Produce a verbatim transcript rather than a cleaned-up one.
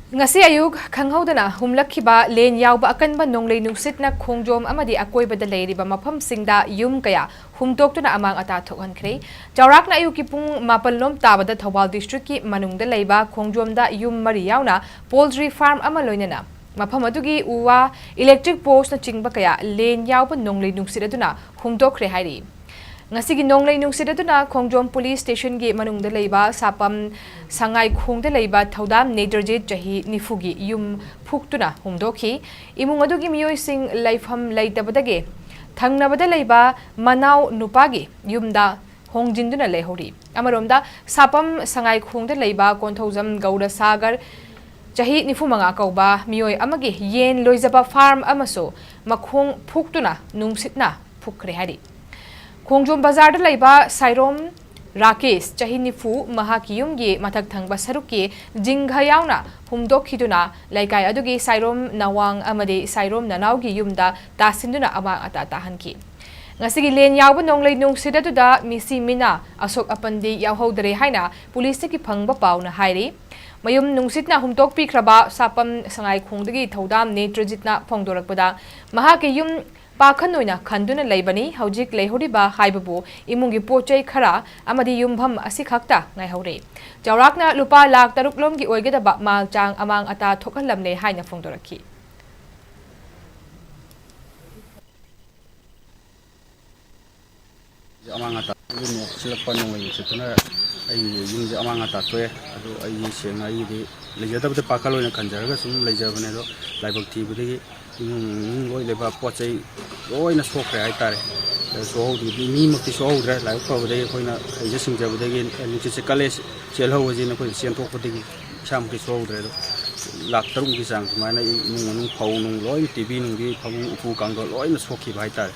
ꯉꯁꯤ ꯑꯌꯨꯛ ꯈꯪꯍꯧꯗꯅ ꯍꯨꯝꯂꯛꯈꯤꯕ ꯂꯦꯟ ꯌꯥꯎꯕ ꯑꯀꯟꯕ ꯅꯣꯡꯂꯩ ꯅꯨꯡꯁꯤꯠꯅ ꯈꯣꯡꯖꯣꯝ ꯑꯃꯗꯤ ꯑꯀꯣꯏꯕꯗ ꯂꯩꯔꯤꯕ ꯃꯐꯝꯁꯤꯡꯗ ꯌꯨꯝ ꯀꯌꯥ ꯍꯨꯝꯇꯣꯛꯇꯨꯅ ꯑꯃꯥꯡ ꯑꯇꯥ ꯊꯣꯛꯍꯟꯈ꯭ꯔꯦ꯫ ꯆꯥꯎꯔꯥꯛꯅ ꯑꯌꯨꯛꯀꯤ ꯄꯨꯡ ꯃꯥꯄꯜ ꯂꯣꯝ ꯇꯥꯕꯗ ꯊꯧꯕꯥꯜ district ꯀꯤ ꯃꯅꯨꯡꯗ ꯂꯩꯕ ꯈꯣꯡꯖꯣꯝꯗ ꯌꯨꯝ ꯃꯔꯤ ꯌꯥꯎꯅ poultry farm ꯑꯃ ꯂꯣꯏꯅꯅ ꯃꯐꯝ ꯑꯗꯨꯒꯤ ꯎ ꯋꯥ, electric post ꯅꯆꯤꯡꯕ ꯀꯌꯥ ꯂꯦꯟ ꯌꯥꯎꯕ ꯅꯣꯡꯂꯩ ꯅꯨꯡꯁꯤꯠ ꯑꯗꯨꯅ ꯍꯨꯝꯗꯣꯛꯈ꯭ꯔꯦ ꯍꯥꯏꯔꯤ꯫ ꯉꯁꯤꯒꯤ ꯅꯣꯡꯂꯩ ꯅꯨꯡꯁꯤꯠ ꯑꯗꯨꯅ ꯈꯣꯡꯖꯣꯝ police station ꯒꯤ ꯃꯅꯨꯡꯗ ꯂꯩꯕ ꯁꯥꯄꯝ ꯁꯉꯥꯏꯈꯣꯡꯗ ꯂꯩꯕ ꯊꯧꯗꯥꯝ ꯅꯦꯇ꯭ꯔꯖꯤꯠ, ꯆꯍꯤ ꯅꯤꯐꯨꯒꯤ ꯌꯨꯝ ꯐꯨꯛꯇꯨꯅ ꯍꯨꯝꯗꯣꯛꯈꯤ꯫ ꯏꯃꯨꯡ ꯑꯗꯨꯒꯤ ꯃꯤꯑꯣꯏꯁꯤꯡ ꯂꯩꯐꯝ ꯂꯩꯇꯕꯗꯒꯤ ꯊꯪꯅꯕꯗ ꯂꯩꯕ ꯃꯅꯥꯎ ꯅꯨꯄꯥꯒꯤ ꯌꯨꯝꯗ ꯍꯣꯡꯖꯤꯟꯗꯨꯅ ꯂꯩꯍꯧꯔꯤ꯫ ꯑꯃꯔꯣꯝꯗ, ꯁꯥꯄꯝ ꯁꯉꯥꯏꯈꯣꯡꯗ ꯂꯩꯕ ꯀꯣꯟꯊꯧꯖꯝ ꯒꯧꯔꯁꯥꯒꯔ, ꯆꯍꯤ ꯅꯤꯐꯨ ꯃꯉꯥ ꯀꯧꯕ ꯃꯤꯑꯣꯏ ꯑꯃꯒꯤ ꯌꯦꯟ ꯂꯣꯏꯖꯕ farm ꯑꯃꯁꯨ ꯃꯈꯣꯡ ꯐꯨꯛꯇꯨꯅ ꯅꯨꯡꯁꯤꯠꯅ ꯐꯨꯛꯈ꯭ꯔꯦ ꯍꯥꯏꯔꯤ꯫ ꯈꯣꯡꯖꯣꯝ ꯕꯖꯥꯔꯗ ꯂꯩꯕ ꯁꯥꯏꯔꯣꯝ ꯔꯥꯀꯦꯁ, ꯆꯍꯤ ꯅꯤꯐꯨ, ꯃꯍꯥꯛꯀꯤ ꯌꯨꯝꯒꯤ ꯃꯊꯛ ꯊꯪꯕ ꯁꯔꯨꯛꯀꯤ ꯖꯤꯡꯒ ꯌꯥꯎꯅ ꯍꯨꯝꯗꯣꯛꯈꯤꯗꯨꯅ ꯂꯩꯀꯥꯏ ꯑꯗꯨꯒꯤ ꯁꯥꯏꯔꯣꯝ ꯅꯋꯥꯡ ꯑꯃꯗꯤ ꯁꯥꯏꯔꯣꯝ ꯅꯅꯥꯎꯒꯤ ꯌꯨꯝꯗ ꯇꯥꯁꯤꯟꯗꯨꯅ ꯑꯃꯥꯡ ꯑꯇꯥ ꯇꯥꯍꯟꯈꯤ꯫ ꯉꯁꯤꯒꯤ ꯂꯦꯟ ꯌꯥꯎꯕ ꯅꯣꯡꯂꯩ ꯅꯨꯡꯁꯤꯠ ꯑꯗꯨꯗ ꯃꯤꯁꯤ ꯃꯤꯅꯥ, ꯑꯁꯣꯛ ꯑꯄꯟꯗꯤ ꯌꯥꯎꯍꯧꯗꯔꯦ ꯍꯥꯏꯅ ꯄꯨꯂꯤꯁꯇꯒꯤ ꯐꯪꯕ ꯄꯥꯎꯅ ꯍꯥꯏꯔꯤ꯫ ꯃꯌꯨꯝ ꯅꯨꯡꯁꯤꯠꯅ ꯍꯨꯝꯗꯣꯛꯄꯤꯈ꯭ꯔꯕ ꯁꯥꯄꯝ ꯁꯉꯥꯏꯈꯣꯡꯗꯒꯤ ꯊꯧꯗꯥꯝ ꯅꯦꯇ꯭ꯔꯖꯤꯠꯅ ꯐꯣꯡꯗꯣꯔꯛꯄꯗ, ꯃꯍꯥꯛꯀꯤ ꯌꯨꯝ ꯄꯥꯈꯟ ꯑꯣꯏꯅ ꯈꯟꯗꯨꯅ ꯂꯩꯕꯅꯤ꯫ ꯍꯧꯖꯤꯛ ꯂꯩꯍꯧꯔꯤꯕ ꯍꯥꯏꯕꯕꯨ ꯏꯃꯨꯡꯒꯤ ꯄꯣꯠ ꯆꯩ ꯈꯔ ꯑꯃꯗꯤ ꯌꯨꯝꯐꯝ ꯑꯁꯤꯈꯛꯇ ꯉꯥꯏꯍꯧꯔꯦ꯫ ꯆꯥꯎꯔꯥꯛꯅ ꯂꯨꯄꯥ ꯂꯥꯈ ꯇꯔꯨꯛ ꯂꯣꯝꯒꯤ ꯑꯣꯏꯒꯗꯕ ꯃꯥꯜ ꯆꯥꯡ ꯑꯃꯥꯡ ꯑꯇꯥ ꯊꯣꯛꯍꯜꯂꯝꯂꯦ ꯍꯥꯏꯅ ꯐꯣꯡꯗꯣꯔꯛꯈꯤ꯫ ꯑꯃꯥꯡ ꯑꯇꯥ ꯅꯣꯡ ꯁꯤꯜꯂꯛꯄ ꯅꯣꯡꯂꯩ ꯅꯨꯡꯁꯤꯠꯇꯨꯅ ꯑꯩꯒꯤ ꯌꯨꯝꯁꯦ ꯑꯃꯥꯡ ꯑꯇꯥ ꯊꯣꯛꯑꯦ꯫ ꯑꯗꯣ ꯑꯩꯒꯤ ꯁꯦꯡꯅ ꯑꯩꯒꯤꯗꯤ ꯂꯩꯖꯗꯕꯗ ꯄꯥꯈꯜ ꯑꯣꯏꯅ ꯈꯟꯖꯔꯒ ꯁꯨꯝ ꯂꯩꯖꯕꯅꯦ꯫ ꯑꯗꯣ ꯂꯥꯏꯕꯛ ꯊꯤꯕꯗꯒꯤ ꯏꯃꯨꯡ ꯃꯅꯨꯡ ꯂꯣꯏ ꯂꯩꯕ ꯄꯣꯠ ꯆꯩ ꯂꯣꯏꯅ ꯁꯣꯛꯈ꯭ꯔꯦ ꯍꯥꯏꯇꯥꯔꯦ꯫ ꯑꯗꯣ ꯁꯣꯛꯍꯧꯗꯕꯗꯤ ꯃꯤꯃꯛꯇꯤ ꯁꯣꯛꯍꯧꯗ꯭ꯔꯦ꯫ ꯂꯥꯏꯕꯛ ꯐꯕꯗꯒꯤ ꯑꯩꯈꯣꯏꯅ ꯍꯩꯖ ꯁꯤꯡꯖꯕꯗꯒꯤ ꯅꯨꯡꯁꯤꯠꯁꯦ ꯀꯜꯂꯦ, ꯆꯦꯜꯍꯧꯕꯁꯤꯅ ꯑꯩꯈꯣꯏꯅ ꯆꯦꯟꯊꯣꯛꯄꯗꯒꯤ ꯏꯁꯥꯃꯛꯇꯤ ꯁꯣꯛꯍꯧꯗ꯭ꯔꯦ꯫ ꯑꯗꯣ ꯂꯥꯈ ꯇꯔꯨꯛꯃꯨꯛꯀꯤ ꯆꯥꯡ ꯁꯨꯃꯥꯏꯅ ꯏꯃꯨꯡ ꯃꯅꯨꯡ ꯐꯧ ꯅꯨꯡ ꯂꯣꯏꯅ, ꯇꯤ ꯚꯤ ꯅꯨꯡꯕꯤ, ꯐꯃꯨꯡ ꯎꯄꯨ ꯀꯥꯡꯊꯣꯜ ꯂꯣꯏꯅ ꯁꯣꯛꯈꯤꯕ ꯍꯥꯏꯇꯥꯔꯦ꯫